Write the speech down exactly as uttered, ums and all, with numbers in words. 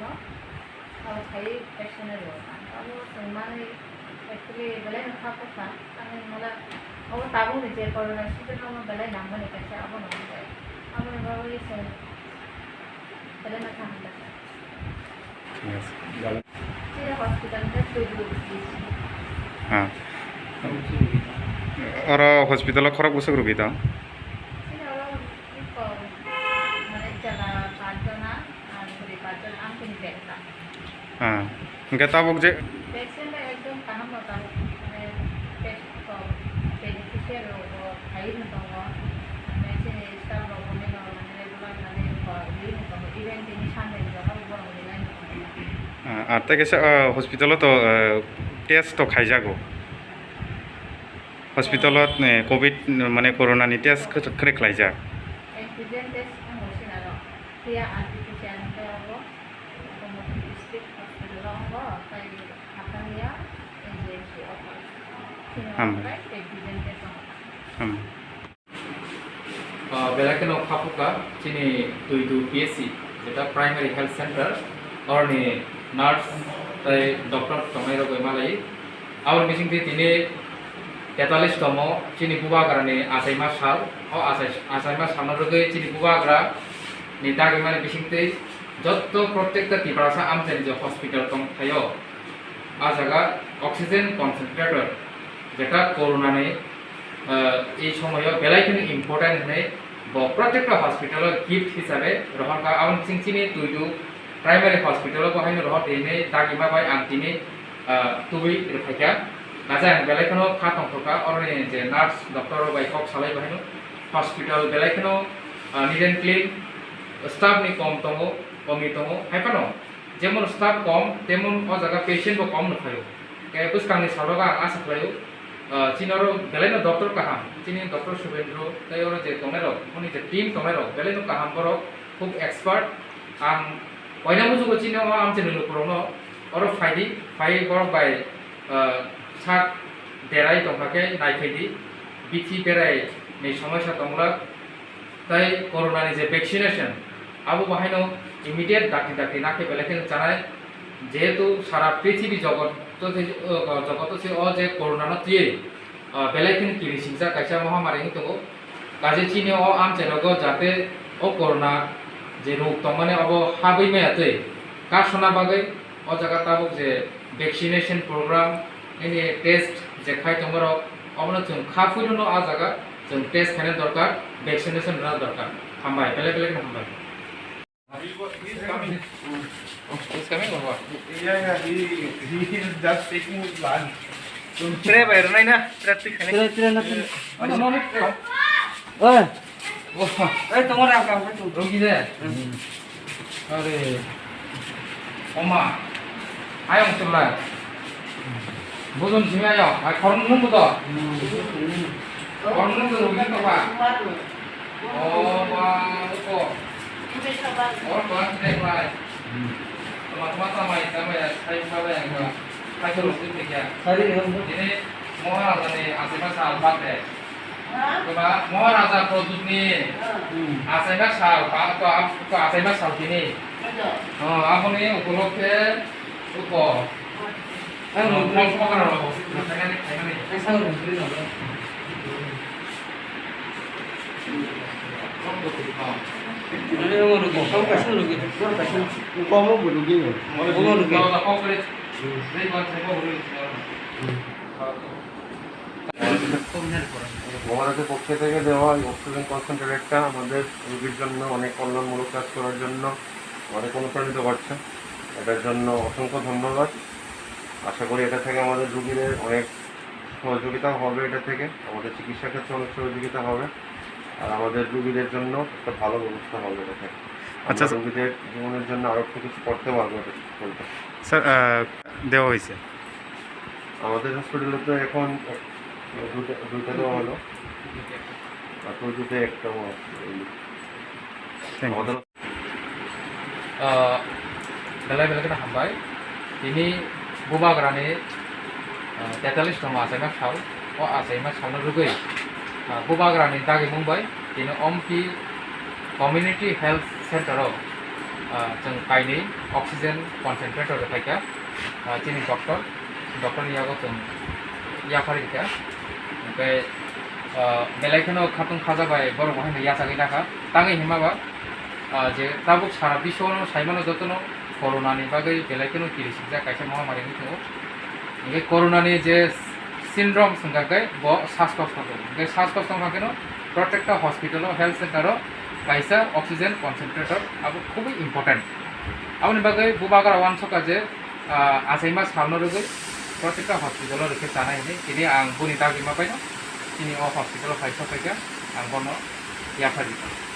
Abo khai patient rok. Abo chwng manwi actually belai no kha bwkha. Ani mala abo tabuk ni je corona season o belai nangmani kaisa abo no. Abo ni bagwi chwng belai no kha hamjakha. Yes. Chini hospital ni twi duk. Ha. Oro hospital o khorok bwswk rwgwi tong? Chini oro kok, mane, chwla pachjona, ah, bwrwi pachjon, ang chini bag ta. Ah, hwnkhe tabuk je vaccine bai ekdom kaham no tabuk, mane, bag kok, beneficiary rok bo phaiwi no tongo, mane, chini staff rok bo nini, mane, regular, mane, kok, rwwi no tongo, even tini Sunday ni rok abo borok rwlai no tongo. Ah, ah, tei kaisa, ah, hospital o to, ah, test to khaijago. Hospital o, eh, covid, mane, corona ni test khe, khe khlaijak. Antigen test wngwi sinaro. Phiya R T P C R hwnkhe abo Gomoti District Hospital o wngo, tei Hakaniya N G H C o. Hambai. Antigen test wngo. Ham. Ah, belai kheno kha phukha chini Tuidu P S C, jeta Primary Health Center, oroni nurse tei doctor tongnai rok bai malai. Aboni bisingtwi tini tetalis tomo chini bubagrani achaima sal. O achai-, achaima salno rwgwi chini bubagra ni dagimani bisingtwi jotto protekta Tiprasa amchaini je hospital tong thaio, a jaga oxygen concentrator, jeta corona ni, ah, ei somoyo belai kheno important hinwi bo protekta hospital o gift hisabe rohorkha. Aboni bising chini Tuidu Primary Hospital o bo haino rohor di hinwi dagima bai ang tini, ah, tubui rwphaikha. Najai ang belai kheno kha tongthokha, oroni je nurse, doctor rok bai kok salai bo haino hospital belai kheno, ah, neat and clean, staff ni kom tongo, komi tongo, hai phano jemon staff kom, temon o jaga patient bo kom nukhlaio. Khe bwskangni salo ang asa khlaio, ah, chini oro belai no doctor kaham, chini doctor Subendro, tei oro je tongnai rok, boni je team tongnai rok, belai no kaham borok, khub expert. Ang koina mujugo chini o amchaini lukurokno oro phaidi, phai borok bai, ah, sak derai tongkha khe naiphaidi, bithi berai ni somosya tonglak, tei corona ni je vaccination, abo bo haino immediate dakti dakti nakhe belai kheno chanai, jehetu sara prithibi jogot to se, o, jogot to se o je corona no twiwi, ah, belai kheno kiri singjak kaisa mohamari wng tongo. Kaje chini o amchai rogo jate o corona je rog tongmani abo habwi maya twi kasona bagwi o jaga tabuk je vaccination program, nini test je khai tongmarok, obono chwng kha phuilono ah jaga chwng test khaina dorkar, vaccination rwna dorkar. Hambai, belai belai kheno hambai. He is coming. He is coming or what? Yeah, yeah, he, he is just taking his lunch. Tray bai rwnai na, tray twi khainai. Tray, tray na twi. Ano, no, no. Oi. Oi, tongo rang kang tu. Rugi de. Hmm. Are. Oma. Ayong sebelah. Bujun simi ayong. Ay, korun nung buto. Hmm. Korun nung buto rugi to ba. Oh, ba, uko. Orang tuan sini, Pak. Hmm. Teman-teman sama ya, sama ya, saya juga yang enggak. Saya suruh sini ya. Ini Maharaja ni asli masa alpat deh. Hah? Coba Maharaja produk ni. Hmm. Asli masa alpat atau ap-, atau asli masa alpat ini. Betul. Oh, apa ni ukur ke ukur. Ang rwngwi rw. Ang rwngwi rw. Ang rwngwi rw. Komo bo rwgwi. Komo rwgwi. মহারাজের পক্ষ থেকে দেওয়া এই অক্সিজেন কনসেন্ট্রেটরটা আমাদের রোগীর জন্য অনেক কল্যাণমূলক কাজ করার জন্য আমাদের অনুপ্রাণিত করছে। এটার জন্য অসংখ্য ধন্যবাদ। আশা করি এটা থেকে আমাদের রুগীদের অনেক সহযোগিতা হবে, এটা থেকে আমাদের চিকিৎসা ক্ষেত্রে অনেক সহযোগিতা হবে, আর আমাদের রুগীদের জন্য একটা ভালো ব্যবস্থা হবে এটা থেকে। আমরা আচ্ছা, আচ্ছা। রুগীদের জীবনের জন্য আরও একটু কিছু করতে পারবো এটা বলতে। স্যার, আহ, দেওয়া হয়েছে। আমাদের হসপিটালে তো এখন এক-, দুইটা, দুইটা দেওয়া হলো, আর প্রতিটা একটা আছে। Thank you. আমাদের Ah, belai belai kheno hambai. Tini bubagrani, ah, tetalis tongma achaima sal, o achaima salno rwgwi, ah, bubagrani dagimung bai tini Ompi Community Health Center o Ah, chwng kainwi oxygen concentrator rwkhaikha, ah, chini doctor, doctor ni yago chwng yaphar rikha. Hwnkhe, ah, belai kheno khatung khaja bai borok bo haino yachagwi nakha. Tangwi himma ba, ah, je tabuk sara biswano saimano jotono corona ni bagwi belai kheno kirisikjak kaisa mohamari wngwi tongo. Hwnkhe corona ni je syndrome swngkha khe bo sas kosto tongo. Hwnkhe sas kosto wngkha kheno protekta hospital o, health center o kaisa oxygen concentrator abo khubui important. Aboni bagwi bubagra uansukha je, ah, achaima salno rwgwi protekta hospital o rwkhe chanai hinwi, tini ang boni dagima paino chini o hospital o phai sokphaikha, ang bono yaphar rikha.